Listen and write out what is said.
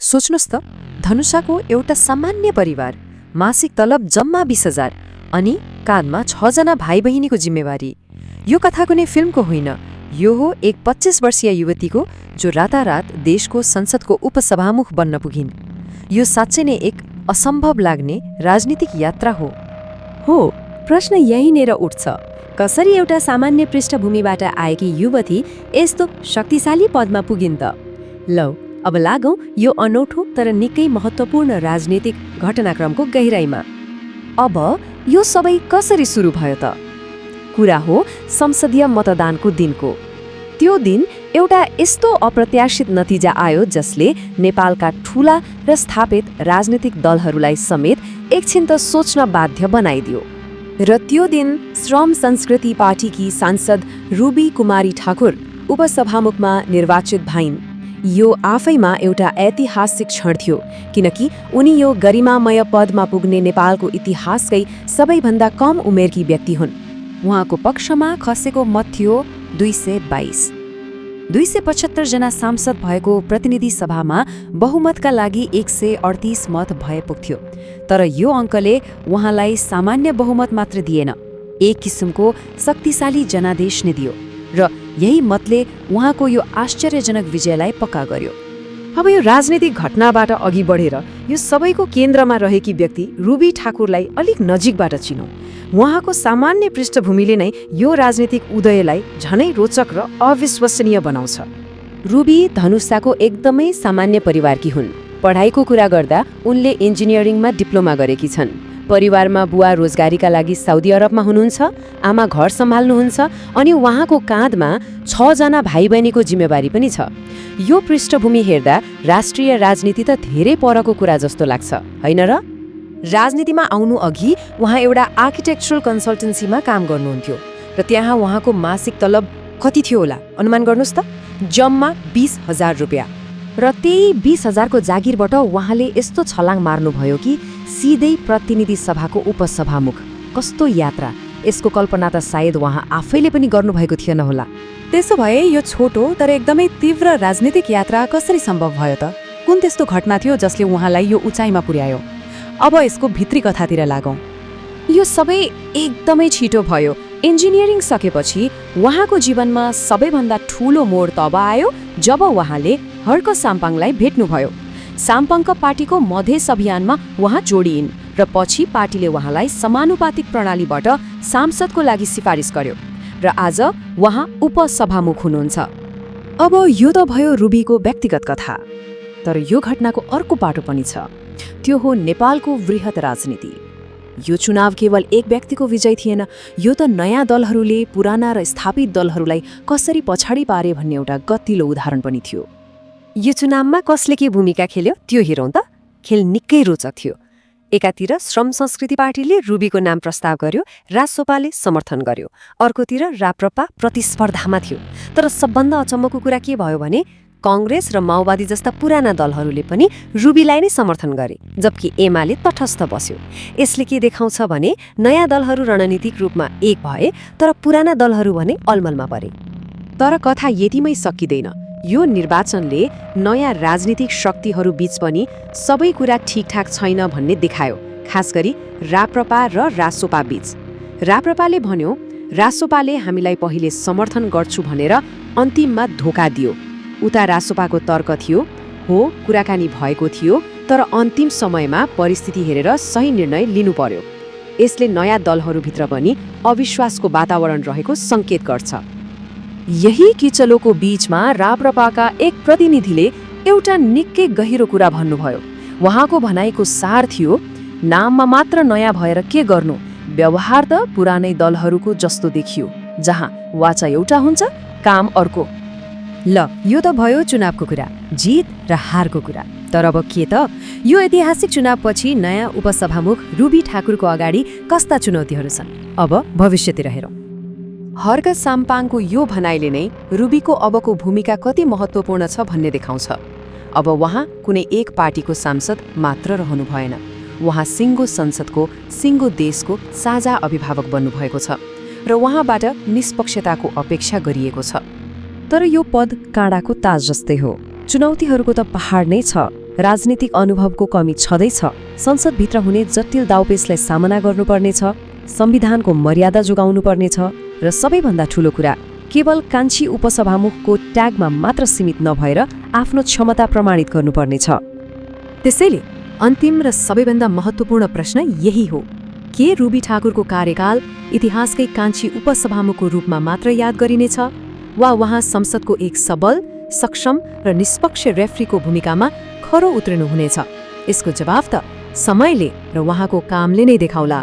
सोच्नुस् त, धनुषाको एउटा सामान्य परिवार, मासिक तलब जम्मा 20,000 अनि काँधमा 6 जना भाइ बहिनीको जिम्मेवारी। यो कथा कुनै फिल्मको होइन, यो हो एक 25 वर्षीय युवतीको जो रातारात देशको संसदको उपसभामुख बन्न पुगिन्। यो साँच्चै नै एक असम्भव लाग्ने राजनीतिक यात्रा हो। प्रश्न यहीँनेर उठ्छ, कसरी एउटा सामान्य पृष्ठभूमिबाट आएकी युवती यस्तो शक्तिशाली पदमा पुगिन् त? लौ, अब लागौं यो अनौठो तर निकै महत्त्वपूर्ण राजनीतिक घटनाक्रमको गहिराईमा। अब यो सबै कसरी सुरु भयो त? कुरा हो संसदीय मतदानको दिनको। त्यो दिन एउटा यस्तो अप्रत्याशित नतिजा आयो जसले नेपालका ठूला र स्थापित राजनीतिक दलहरूलाई समेत एकछिन त सोच्न बाध्य बनाइदियो। र त्यो दिन श्रम संस्कृति पार्टीकी सांसद रुबी कुमारी ठाकुर उपसभामुखमा निर्वाचित भइन्। यो आफैमा एउटा ऐतिहासिक क्षण थियो, किनकि उनी यो गरिमामय पदमा पुग्ने नेपालको इतिहासकै सबैभन्दा कम उमेरकी व्यक्ति हुन्। उहाँको पक्षमा खसेको मत थियो 222। 275 जना सांसद भएको प्रतिनिधि सभामा बहुमतका लागि 138 मत भए पुग्थ्यो। तर यो अङ्कले उहाँलाई सामान्य बहुमत मात्र दिएन, एक किसिमको शक्तिशाली जनादेश नै दियो। र यही मतले उहाँको यो आश्चर्यजनक विजयलाई पक्का गर्यो। अब यो राजनीतिक घटनाबाट अघि बढेर यो सबैको केन्द्रमा रहेकी व्यक्ति रुबी ठाकुरलाई अलिक नजिकबाट चिनौँ। उहाँको सामान्य पृष्ठभूमिले नै यो राजनीतिक उदयलाई झनै रोचक र अविश्वसनीय बनाउँछ। रुबी धनुषाको एकदमै सामान्य परिवारकी हुन्। पढाइको कुरा गर्दा उनले इन्जिनियरिङमा डिप्लोमा गरेकी छन्। परिवारमा बुवा रोजगारीका लागि साउदी अरबमा हुनुहुन्छ, आमा घर सम्हाल्नुहुन्छ अनि उहाँको काँधमा 6 जना भाइ बहिनीको जिम्मेवारी पनि छ। यो पृष्ठभूमि हेर्दा राष्ट्रिय राजनीति त धेरै परको कुरा जस्तो लाग्छ, होइन र? राजनीतिमा आउनु अघि उहाँ एउटा आर्किटेक्चरल कन्सल्टेन्सीमा काम गर्नुहुन्थ्यो र त्यहाँ उहाँको मासिक तलब कति थियो होला अनुमान गर्नुस् त? जम्मा 20,000 रुपियाँ। र त्यही 20,000को जागिरबाट उहाँले यस्तो छलाङ मार्नुभयो कि सिधै प्रतिनिधि सभाको उपसभामुख। कस्तो यात्रा! यसको कल्पना त सायद उहाँ आफैले पनि गर्नुभएको थिएन होला। त्यसो भए यो छोटो तर एकदमै तीव्र राजनीतिक यात्रा कसरी सम्भव भयो त? कुन त्यस्तो घटना थियो जसले उहाँलाई यो उचाइमा पुर्यायो? अब यसको भित्री कथातिर लागौँ। यो सबै एकदमै छिटो भयो। इन्जिनियरिङ सकेपछि उहाँको जीवनमा सबैभन्दा ठूलो मोड तब आयो जब उहाँले हर्क साम्पाङलाई भेट्नुभयो। साम्पाङको पार्टीको मधेस अभियानमा उहाँ जोडिइन् र पछि पार्टीले उहाँलाई समानुपातिक प्रणालीबाट सांसदको लागि सिफारिस गर्यो र आज उहाँ उपसभामुख हुनुहुन्छ। अब यो त भयो रुबीको व्यक्तिगत कथा, तर यो घटनाको अर्को पाटो पनि छ। त्यो हो नेपालको वृहत राजनीति। यो चुनाव केवल एक व्यक्तिको विजय थिएन, यो त नयाँ दलहरूले पुराना र स्थापित दलहरूलाई कसरी पछाडि पारे भन्ने एउटा गतिलो उदाहरण पनि थियो। यो चुनावमा कसले के भूमिका खेल्यो त्यो हेरौँ त। खेल निकै रोचक थियो। एकातिर श्रम संस्कृति पार्टीले रुबीको नाम प्रस्ताव गर्यो, रासोपाले समर्थन गर्यो। अर्कोतिर राप्रपा प्रतिस्पर्धामा थियो। तर सबभन्दा अचम्मको कुरा के भयो भने कांग्रेस र माओवादी जस्ता पुराना दलहरूले पनि रुबीलाई नै समर्थन गरे, जबकि एमाले तटस्थ बस्यो। यसले के देखाउँछ भने नयाँ दलहरू रणनीतिक रूपमा एक भए तर पुराना दलहरू भने अलमलमा परे। तर कथा यतिमै सकिँदैन। यो निर्वाचनले नयाँ राजनीतिक शक्तिहरू बीच पनि सबै कुरा ठिकठाक छैन भन्ने देखायो, खास गरी राप्रपा र रासोपा बीच। राप्रपाले भन्यो रासोपाले हामीलाई पहिले समर्थन गर्छु भनेर अन्तिममा धोका दियो। उता रासोपाको तर्क थियो हो कुराकानी भएको थियो तर अन्तिम समयमा परिस्थिति हेरेर सही निर्णय लिनु पर्यो। यसले नयाँ दलहरूभित्र पनि अविश्वासको वातावरण रहेको सङ्केत गर्छ। यही किचलोको बीचमा राप्रपाका एक प्रतिनिधिले एउटा निकै गहिरो कुरा भन्नुभयो। उहाँको भनाइको सार थियो, नाममा मात्र नयाँ भएर के गर्नु, व्यवहार त पुरानै दलहरूको जस्तो देखियो, जहाँ वाचा एउटा हुन्छ काम अर्को। ल, यो त भयो चुनावको कुरा, जित र हारको कुरा। तर अब के त? यो ऐतिहासिक चुनावपछि नयाँ उपसभामुख रुबी ठाकुरको अगाडि कस्ता चुनौतीहरू छन्? अब भविष्यतिर हेरौँ। हर्क साम्पाङको यो भनाइले नै रुबीको अबको भूमिका कति महत्त्वपूर्ण छ भन्ने देखाउँछ। अब उहाँ कुनै एक पार्टीको सांसद मात्र रहनु भएन, उहाँ सिङ्गो संसदको, सिङ्गो देशको साझा अभिभावक बन्नुभएको छ र उहाँबाट निष्पक्षताको अपेक्षा गरिएको छ। तर यो पद काँडाको ताज जस्तै हो। चुनौतीहरूको त पहाड नै छ, राजनीतिक अनुभवको कमी छँदैछ, संसदभित्र हुने जटिल दाउपेचलाई सामना गर्नुपर्नेछ, संविधानको मर्यादा जोगाउनुपर्नेछ र सबैभन्दा ठूलो कुरा केवल कान्छी उपसभामुखको ट्यागमा मात्र सीमित नभएर आफ्नो क्षमता प्रमाणित गर्नुपर्नेछ। त्यसैले अन्तिम र सबैभन्दा महत्त्वपूर्ण प्रश्न यही हो, के रुबी ठाकुरको कार्यकाल इतिहासकै कान्छी उपसभामुखको रूपमा मात्र याद गरिनेछ वा उहाँ संसदको एक सबल, सक्षम र निष्पक्ष रेफ्रीको भूमिकामा खरो उत्रनुहुनेछ? यसको जवाफ त समयले र उहाँको कामले नै देखाउला।